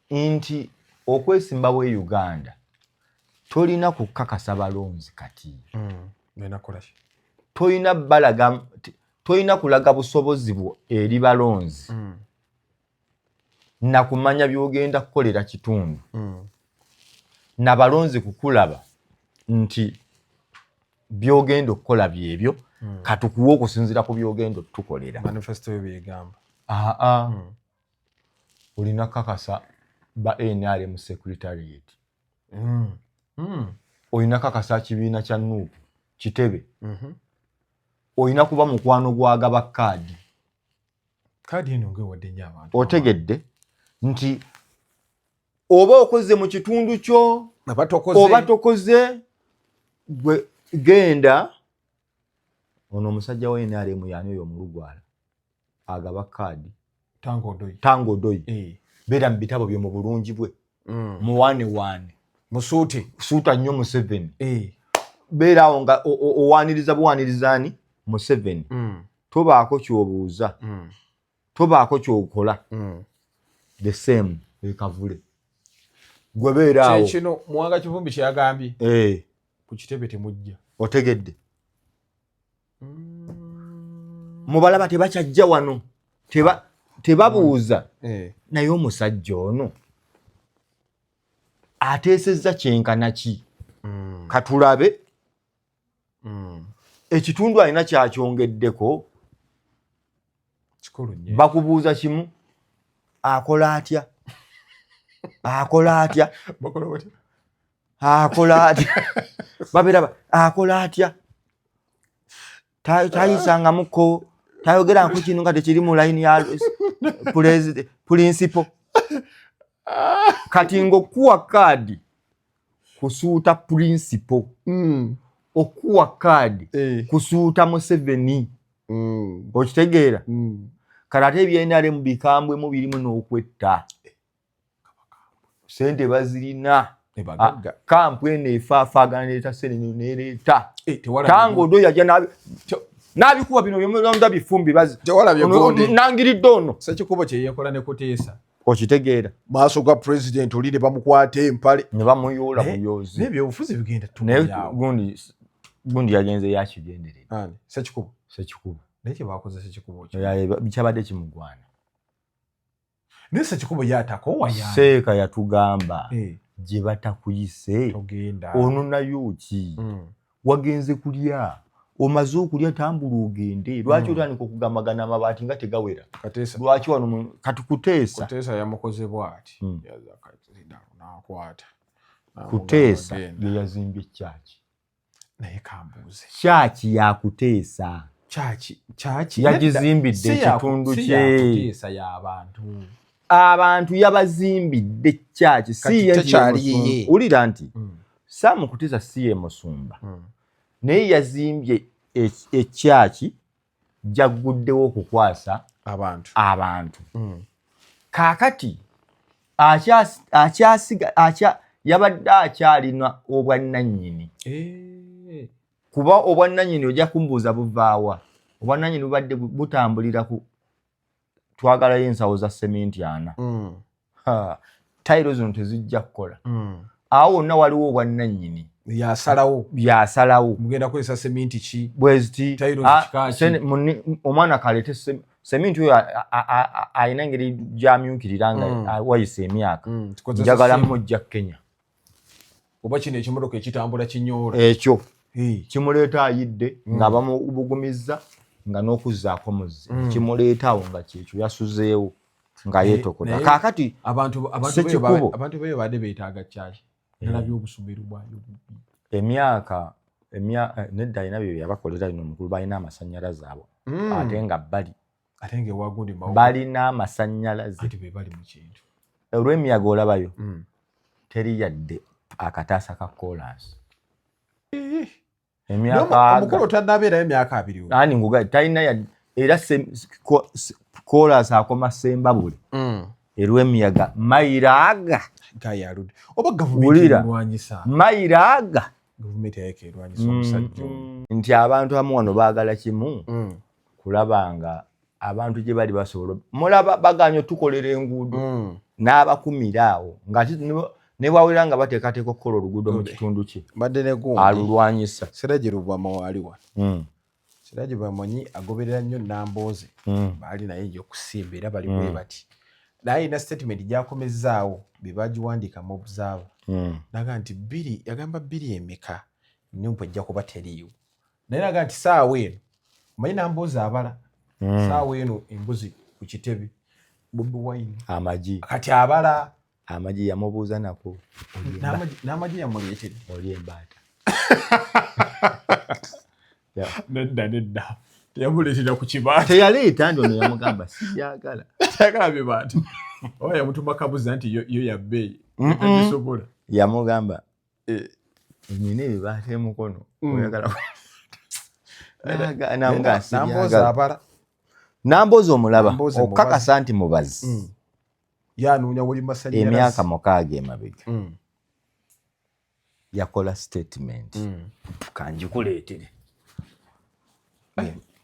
nti okwesimbawo e Uganda tolina kukakasa balonzi kati. Tolina balaga, tolina kulaga busobozi bwo eri balonzi nakumanya byogenda kukolera kitundu nabalonzi kukulaba nti byogenda okukola byebyo. Katukuwa okusinziira ku byogenda otukolera. Manifesto yo byegamba. Aa, olina kakasa ba NRM secretariat, olina kakasa kibiina kya NUP kitebe, olina kuba mukwano gwagaba kaadi. Kaadi eno ngaewadde nnyo abantu. Otegedde nti oba okoze mu kitundu kyo oba tokoze, oba tokoze, gwe genda. Ono omusajja wa NRM yani oyo omulugwala agaba kaadi? Tanga Odoyi. Tanga Odoyi. Beera mu bitabo bye mu bulungi bwe, muwaane waane. Musuute. Suuta nnyo Museveni. Beera awo nga owaaniriza buwaaniriza ani? Museveni. Tobaako kyobuuza, tobaako kyokola. The same ekavule, gwe beera awo. Kyekino Muwanga Kivumbi kyeyagambye, ku kitebe temujja. Otegedde? Mubalaba tebakyajja wano, tebabuuza. Naye omusajja ono ateesezza kyenkana ki? Katulabe. Ekitundu alina kyakyongeddeko? Kikulu nnyo. Bakubuuza kimu, akola atya, akola atya? Bakola batya? Akola atya? Babeera akola atya? Tayisangamuko, tayogeranko kino nga tekiri mu layini ya principle. Kati ngaokuwa kaadi kusuuta principle, okuwa kaadi kusuuta Museveni. Okitegeera? Kati ate ebya NRM bikambwemu, birimu n'okwetta. Sente bazirina. Ebagagga. Camp eno efaafaagana, nereeta sente, nereeta. Tewalabye Tanga Odo yajja n'abikuba bino byomunda bifumbi bazi. Tewalabye gonde. Nangiridde ono. Sekikubo kye yekola ne Kuteesa. Okitegeera? Maaso ga pulezidenti oli ne bamukwata empale. Ne bamuyoola buyoozi. Naye ebyobufuzi bigenda Naye tumuyaawo. Gundi yagenze yakigenderera. Ani? Sekikubo. Sekikubo. Naye kye bakoze Sekikubo ki? Kyabadde kimugwana. Naye Sekikubo yatakoowa yaani. Seeka yatugamba, gye batakuyise togenda. Ononayo ki? Wagenze kulya, omaze okulya, tambula ogende. Lwaki otandika okugambagana amabaati nga tegawera? Kateesa. Lwaki wano kati Kuteesa Kuteesa yamukoze bw'ati. Yaza kati n'akwata. Kuteesa Genda. ye yazimbye kyaki? Naye kambuuze. Kyaki yakuteesa? Kyaki kyaki? Yagizimbidde Si ekitundu si kye. yakuteesa, y'abantu. Abantu yabazimbidde kyaki, si Kati ye nti tekyali ye musumba. yiye. Wulira nti Sam Kuteesa si ye musumba, naye yazimbye ekyaki jagguddewo okukwasa abantu. Abantu. Kaakati yabadde akyalina obwannannyini. Kuba obwannannyini, ojja kumbuuza buvaawa? Obwannannyini bubadde butambulira ku twagalayo ensawo za seminti 40. Tayiro zino tezijja kukola. Awo wonna waliwo obwannannyini. Yasalawo. Yasalawo. Mugenda kukozesa seminti ki? Bweziti. Tayiro kika ki? Omwana kaleete seminti oyo alina engeri gyamyukirira nga wayise emyaka. Tukozesa njagala simu. Mujja Kenya. Oba kino ekimotoka ekitambula kinyoola. Ekyo Hey. kimuleeta ayidde nga bamubugumizza nga n'okuzzaako muzzi. Kimuleeta awo nga kyekyo yasuzeewo. Nga yeetokota. Kaakati Ssekikubo abantu beyo badde beetaaga kyaki? Nalabye obusomero bwayo bubi. Emyaka nedda, alina bye yabakolera bino omukulu, balina amasannyalaze abo. Ate nga bali ate nga ewagundi balina amasannyalaze. Anti be bali mu kintu. Olw'emiyaga olabayo teri yadde akataasa ka kolansi. Emyaka omukulu tanabeerayo emyaka 20. Ani nguga talina era kolansi akoma Sembabule. Erw'emiyaga mayiraaga gayaludde oba gavumenti erwanyisa mayiraaga gavumenti yayeka erwanyisa omusajja nti abantu abamu wano baagala kimu kulaba nga abantu gye bali basobola mulaba baganye tukolera enguudo n'abakumira awo nga ne bwawera nga bateekateeka okukola oluguudo mu kitundu kye alulwanyisa. Siraje Lubwama waali wano. Siraje bamanyi agoberera nnyo Nambooze baali naye nja okusimba era bali bwe bati naye alina statement gy'akomezzaawo bye bagiwandiika mu observer naga nti bbiri yagamba bbiri emeka NUP ejja kuba teriiwo naye naga nti saawa eno omanyi Nambooze abala saawa eno embuzi ku kitebe Bobi Wine amagi kati abala amagi yamubuuza nako n'amagi yamuleetedde oli embaata nedda nedda teyamuleetera ku kibaata teyaleeta nti ono yamugamba siyagala teyagala bibaata oba yamutuma kabuza nti yo ya bbeeyi tagisobola yamugamba nina ebibaata emukono oyagala Nambooze abala Nambooze omulaba okukakasa nti mubazi yanoonya wali masannyalaze emyaka 6 emabega yakola statement kanjikuleetere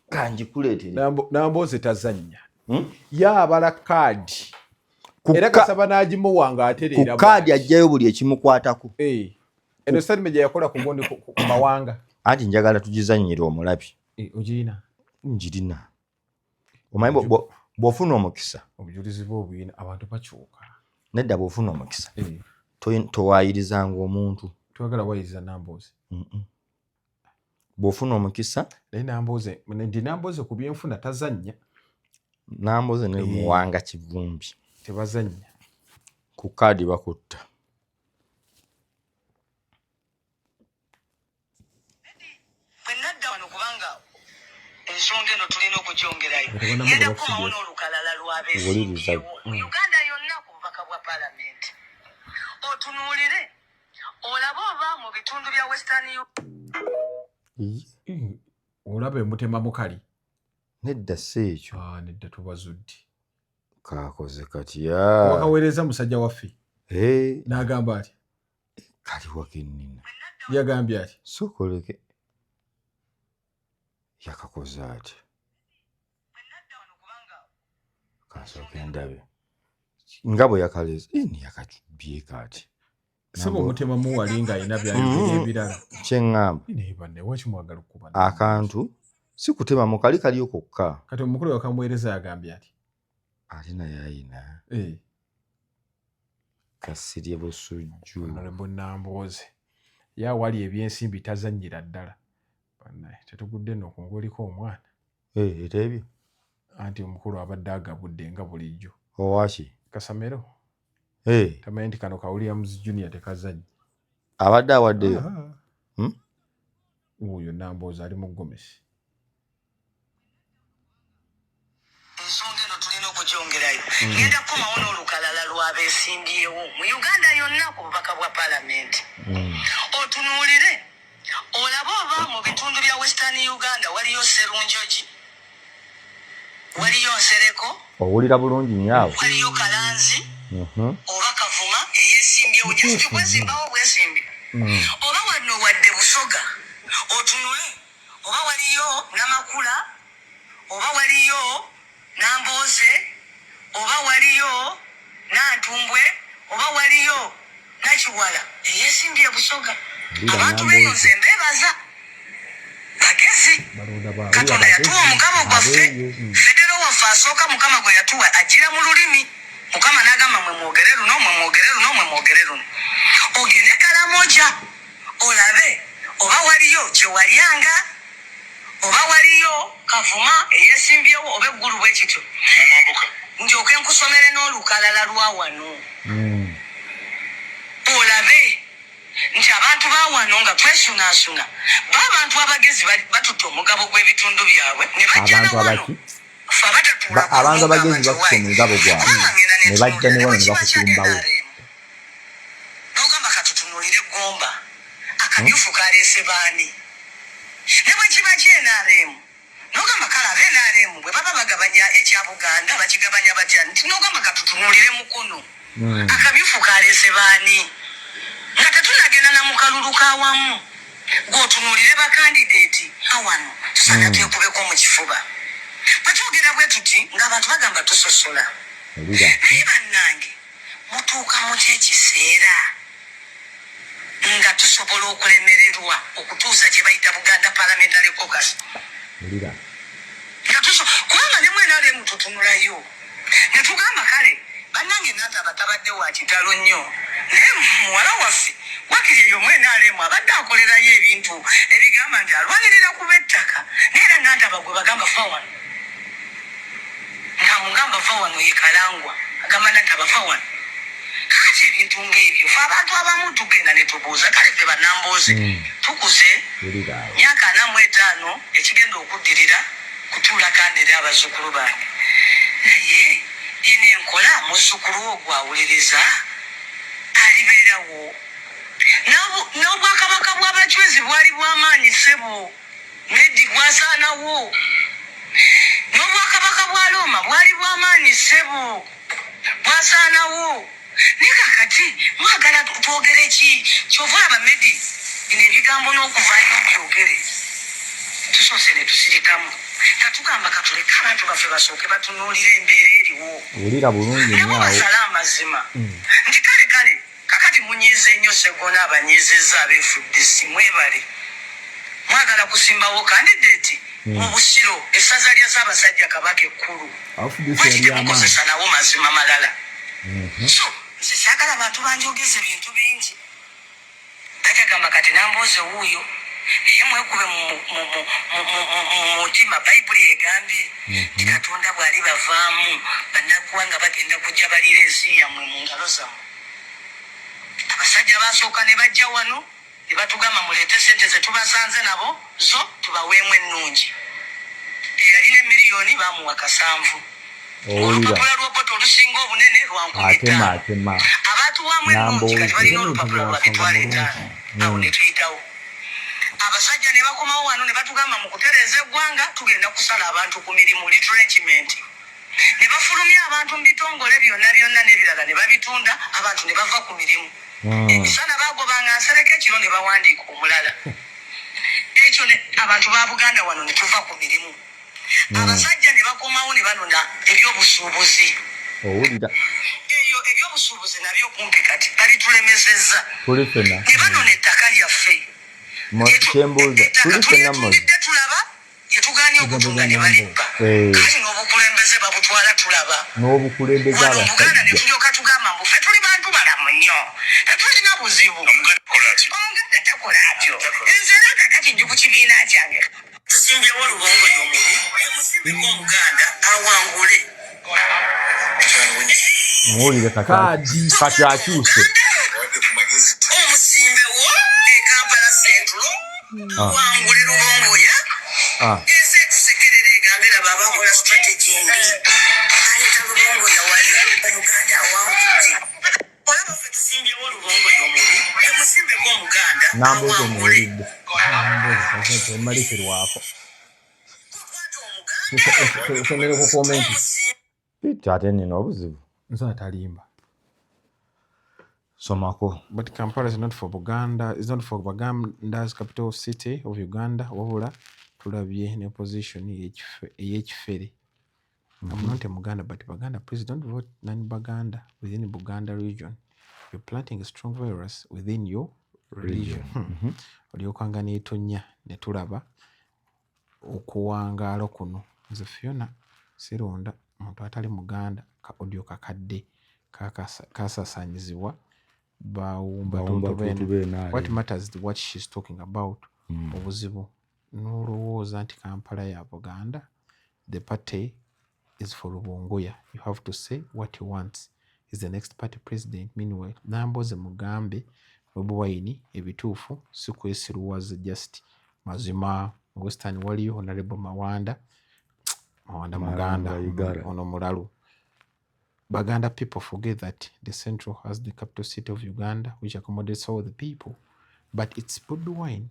kanjikuleetere Nambooze tazannya yabala kaadi era kasaba n'agimuwa ng'atereera ku kaadi ajjayo buli ekimukwatako eno statement gye yakola ku gundi ku mawanga anti njagala tugizannyire omulabi ogirina njirina omanyi bw'ofuna omukisa obujulizi bw'obuyina abantu bakyuka nedda bw'ofuna omukisa towayirizanga omuntu twagala wayiriza Nambooze bw'ofuna omukisa naye Nambooze ndi Nambooze ku byenfuna tazannya Nambooze ne Muwanga Kivumbi tebazannya ku kaadi bakutta bwe nadda wano kubanga ensonga eno tulina okugyongerayo ngenda kukomawo n'olukalala lw'abeesimbyewo mu Uganda yonna ku bubaka bwa paalamenti otunuulire olabe oba mu bitundu bya Western olaba emutema mukali nedda si ekyo nedda tubazudde kakoze katya wakaweereza musajja waffe n'agamba ati kali wakenina yagambye ati sokoleke yakakoze ati kansooke ndabe nga bwe yakaleeza ni yakatubyeko ati sebo omutema muwali ng'alina byayogera ebirala kyeŋŋamba naye banne wakimwagala okuba akantu si kutema mukali kaliyo kokka kati omukulu wakamuweereza yagambye ati ate naye ayina Kasirye Busujju Honorable Nambooze ye awali ebyensimbi tazannyira ddala bannaye tetugudde nno ku ng'oliko omwana eteebye anti omukulu abadde agabudde nga bulijjo owaki Kasamero tamanyi nti kano ka Williams Junior tekazannya abadde awaddeyo oyo Nambooze ali mu gomesi ensonga eno tulina okugyongerayo ngenda kukomawo n'olukalala lw'abeesimbyewo mu Uganda yonna ku bubaka bwa paalamenti otunuulire olabe oba mu bitundu bya Western Uganda waliyo Serunjogi waliyo Nsereko owulira bulungi nnyo awo waliyo Kalanzi oba Kavuma eyeesimbyewo just kwesimbawo bwesimbi oba wano wadde Busoga otunule oba waliyo Namakula oba waliyo Nambooze oba waliyo Nantumbwe oba waliyo Nakiwala eyeesimbye Busoga abantu beeyo nze mbeebaza bagezi Katonda yatuwa omugabo gwaffe federo waffe asooka Mukama gwe yatuwa agira mu lulimi Mukama n'agamba mwe mwogere luno mwe mwogere luno mwe mwogere luno ogende Kalamoja olabe oba waliyo kyewalyanga oba waliyo Kavuma eyeesimbyewo oba eggulu bwe kityo Ndyoke nkusomere n'olukalala lwa wano, olabe nti abantu ba wano nga twesunaasuna, b'abantu abagezi batutte omugabo gw'ebitundu byabwe ne bajja na Abantu wano. abaki? Ffe abatatuula ku Abantu lugamba abagezi nti bakutte why? omugabo gwabwe Kubanga ngenda ne bajja nentunuulira ne ne wano bwe ne kiba kya bakusimbawo. NRM, n'ogamba katutunuulire Gomba, akamyufu kaleese baani? Ne bwe kiba kya NRM, n'ogamba kale aba NRM bwe baba bagabanya ekya Buganda bakigabanya batya? Nti n'ogamba katutunuulire Mukono, akamyufu kaleese baani? Nga tetunagenda na mu kalulu kawamu, gweotunuulire bakandideeti awano, tusaana twekubeko mu kifuba. Bwe twogera bwe tuti ng'abantu bagamba tusosola. Owulira. Naye bannange, mutuuka mutya ekiseera nga tusobola okulemererwa okutuuza gye bayita Buganda Parliamentary Caucus? Owulira. Nga kubanga ne mwenalemu tutunulayo ne tugamba kale bannange, Nantaba tabadde wa kitalo nnyo, naye muwala waffe wakiri eyo mwenalemu abadde akolerayo ebintu ebigamba nti alwanirira kuba ettaka, naye era Nantaba gwe bagamba fa wano, nga mugamba va wano, ye Kalangwa agamba Nantaba va wano. Kati ebintu ng'ebyo fe abantu abamu tugenda ne tubuuza. Kale ffe bannamboozi tukuze. Owulira awo. Myaka 45 ekigenda okuddirira kutuula kandere abazzukulu bange, naye eno enkola muzzukulu ogwo awuliriza alibeerawo. N'obwakabaka bw'Abachwezi bwali bw'amaanyi, ssebo, nedi bwasaanawo. N'obwakabaka bwa Roma bwali bw'amaanyi, ssebo, bwasaanawo. Naye kakati mwagala twogere ki? Kyova olaba medi bino ebigambo n'okuvaayo byogere, tusoose ne tusirikamu nga tugamba katuleke abantu baffe basooke batunuulire embeera eriwo. Owulira bulungi nnyo Nabo awo. basale amazima nti kale kale kakati munyiize nnyo Segona, abanyiizizza ab'FDC mwebale, mwagala kusimbawo kandidate mu Busiro, essaza lya Ssaabasajja Kabaka ekkulu. FDC Lwaki yali amaanyi. temukozesa nawo mazima malala? So nze saagala bantu banjogeza ebintu bingi. Bajagamba kati Nambooze wuuyo, naye mwekube mu mutima. Bayibuli egambye nti Katonda bw'ali bavaamu, bannaggwanga bagenda kujja balira ensi yammwe mu ngalo zammwe. Abasajja basooka ne bajja wano ne batugamba muleete sente ze tubasanze nabo zo tubaweemu ennungi. Eyalina emiliyoni bamuwa 7. Owulira. Olupapula lw'opoto olusinga obunene lwa nkumi Atema ttaano. atema. Abatuwaamu ennungi kati Nambooze. balina olupapula lwa 50,000. Awo ne tuyitawo. Abasajja ne bakomawo wano ne batugamba mu kutereeza eggwanga tugenda kusala abantu ku mirimu, retrenchment, ne bafulumya abantu mu bitongole byonna byonna n'ebirala ne babitunda, abantu ne bava ku mirimu. Emisana bagobanga nsereko, ekiro ne bawandiika omulala. Ekyo abantu ba Buganda wano ne tuva ku mirimu. Abasajja ne bakomawo ne banona ebyobusuubuzi. Owulira. Eyo ebyobusuubuzi nabyo kumpi kati babitulemesezza. Tuli ffenna. Ne banona ettaka lyaffe. Kyembuuza, Ettaka tuli ffenna mmozi? tulyetundidde tulaba, yetuganye okutunda ne balibba. Kati n'obukulembeze babutwala tulaba. N'obukulembeze. Wano mu Buganda ne Abasajja. tulyoka tugamba mbu ffe tuli bantu balamu nnyo, tetulina buzibu. Omuganda takola atyo. Nze era kakati ndi ku kibiina kyange, tusimbyewo Lubongoya omubi, emusimbeko Omuganda awangule. Muwulire kati. Kaadi. Kati akyuse. Omusimbewo e Kampala Central awangule Lubongoya. Ensi etusekerera egambe laba abakola strategy embi, aleeta Lubongoya wali, Omuganda awangudde. Olaba ffe tusimbyewo Lubongoya omubi, emusimbeko Omuganda Nambooze. awangule. Omuwulidde. Nambooze temalitirwako. Kukwata Omuganda. Osomere ku comment. Peter, ate nina obuzibu. Nze atalimba. Somako. But Kampala is not for Buganda, is not for Buganda's capital city of Uganda. Wabula tulabye ne position ey'ekifere. I'm not a Muganda, but Baganda, please don't vote non-Baganda within Buganda region. You're planting a strong virus within your religion. Olyokanga n'etonnya ne tulaba okuwangaala kuno. Nze Fiona sironda muntu atali Muganda. Ka audio kakadde kasaasaanyizibwa bawumba Bawumba tuutu tuutu beena. b'NRM. What matters is what she's talking about. Obuzibu n'olowooza nti Kampala ya Buganda, the party is for Rubongoya. You have to say what he wants. Is the next party president. Meanwhile, Namboze mugambe Bobi Wine ebituufu si kwesiruwaza just mazima. Western waliyo Honorable Mawanda. Mawanda Muganda ono mulalu. Baganda people forget that the central has the capital city of Uganda, which accommodates all the people. But it's Bobi Wine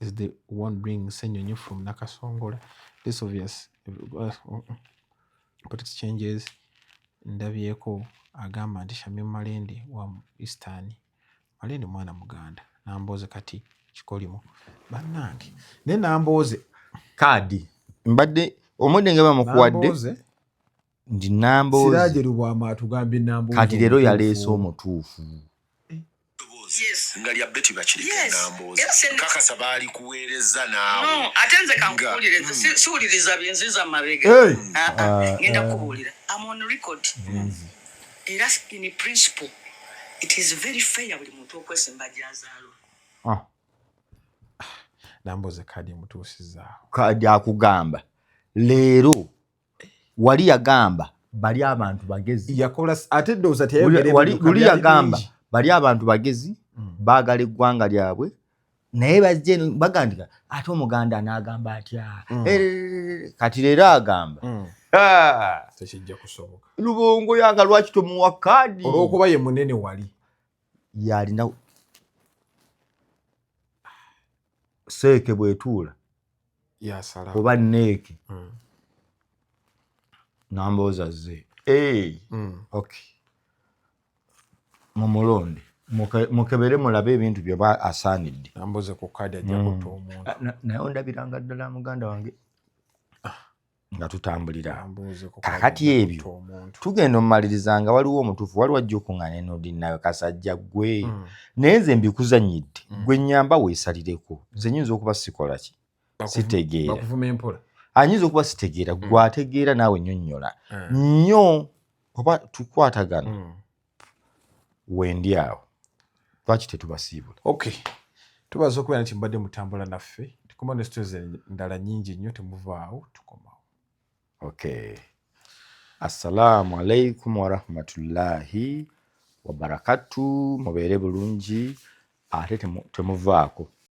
is the one bringing Ssenyonyi from Nakasongola. This obvious politics changes. Ndabyeko agamba nti Shamim Malende wa Eastern. Malende mwana Muganda. Nambooze kati kikolimo. Bannange. Naye Nambooze. Kaadi. Mbadde omudde nga bamukuwadde. Nambooze. Ndi Nambooze. Siraje Lubwama atugambye Nambooze. Kati leero yaleese omutuufu. Nga lya Betty Bakireke Nambooze. Kakasa baali kuweereza naawe. No, ate nze kankubuulire, siwuliriza binziza mabega. Ngenda kukubuulira. I'm on record. Era in principle, it is very fair buli muntu okwesimba gy'azaalwa. Nambooze kaadi emutuusizaawo. Kaadi akugamba leero wali yagamba bali abantu bagezi. Yakola ate ndowooza teyayogera luli yagamba bali abantu bagezi baagala eggwanga lyabwe naye bajje bagandika ate Omuganda n'agamba atya kati leero agamba tekijja kusoboka. Lubongo yanga lwaki tomuwa kaadi olw'okuba ye munene wali yalina seeke bw'etuula yasala oba neeke Nambooze azze okay mumulonde mukebere mulabe ebintu bye asaanidde. Nambooze ku kaadi ajja kutta omuntu. Naye ondabiranga ddala muganda wange nga tutambulira. Kakati ebyo tugenda omumaliriza nga waliwo omutuufu waliwo ajja okuŋŋaana enodi nawe kasajja ggwe. Naye nze mbikuzannyidde gwe nnyamba weesalireko. Nze nnyinza okuba sikola ki? Sitegeera. Anyinza okuba sitegeera gwe ategeera naawe nnyonnyola. Nnyo oba tukwatagana. Wendi awo lwaki tetubasiibula? Okay, tubaza okubeera nti mbadde mutambula naffe tukoma ne stories endala nnyingi nnyo temuvaawo tukomawo. Okay, assalamu alaikum warahmatullahi wabarakatu. Mubeere bulungi ate temuvaako.